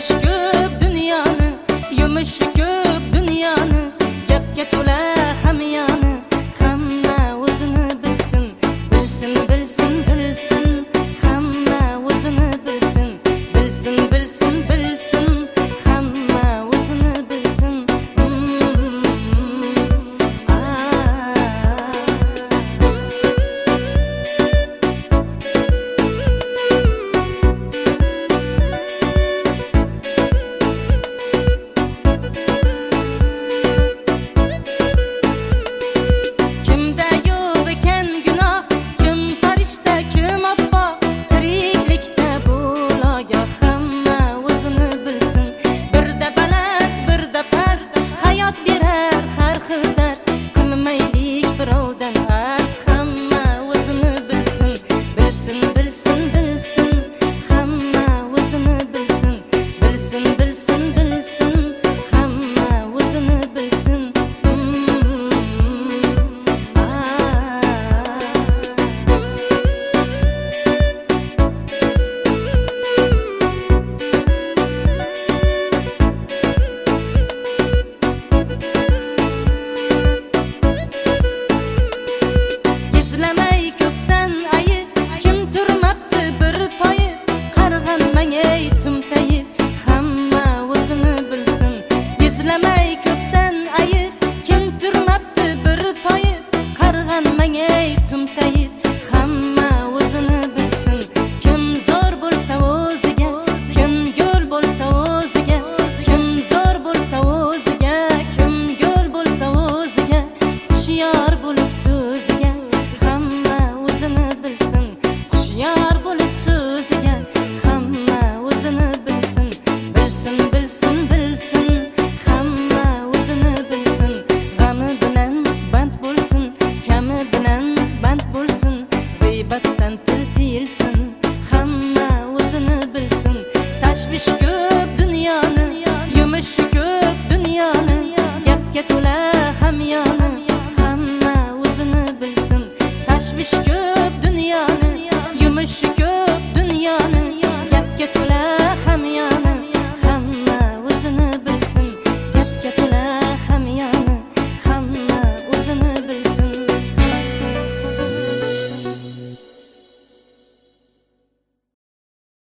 Tashvish ko'p dunyoni, yumushi ko'p dunyoni, gapga to'la hamyoni, hamma o'zini bilsin, bilsin, bilsin, bilsin, hamma o'zini bilsin, bilsin, bilsin, bilsin, hamma o'zini bilsin. Kimda yo'q ekan gunoh, kim farishta, kim oppoq, tiriklikda bo'logoh, hamma o'zini bilsin. Birda baland, birda past, hayot berar har xil dars, qilmaylik birovdan arz, hamma o'zini bilsin, bilsin, bilsin, bilsin, hamma o'zini bilsin, bilsin, bilsin, bilsin, hamma o'zini bilsin. Izlamay ko'pdan ayib, kim turmabdi bir toyib, qarg'anmang ey tumtayib, hamma o'zini bilsin. Izlamay ko'pdan ayib, kim turmabdi bir toyib, qarg'anmang ey tumtayib, hamma o'zini bilsin. Kim zo'r bo'lsa o'ziga, kim gul bo'lsa o'ziga, kim zo'r bo'lsa o'ziga, kim gul bo'lsa o'ziga, hushyor bo'lib so'ziga, hamma o'zini bilsin, hushyor bo'lib so'ziga, hamma o'zini bilsin, bilsin, bilsin, bilsin, hamma o'zini bilsin. G'ami bilan band bo'lsin, kami bilan band bo'lsin, g'iybatdan til tiyilsin, hamma o'zini bilsin. Tashvish ko'p.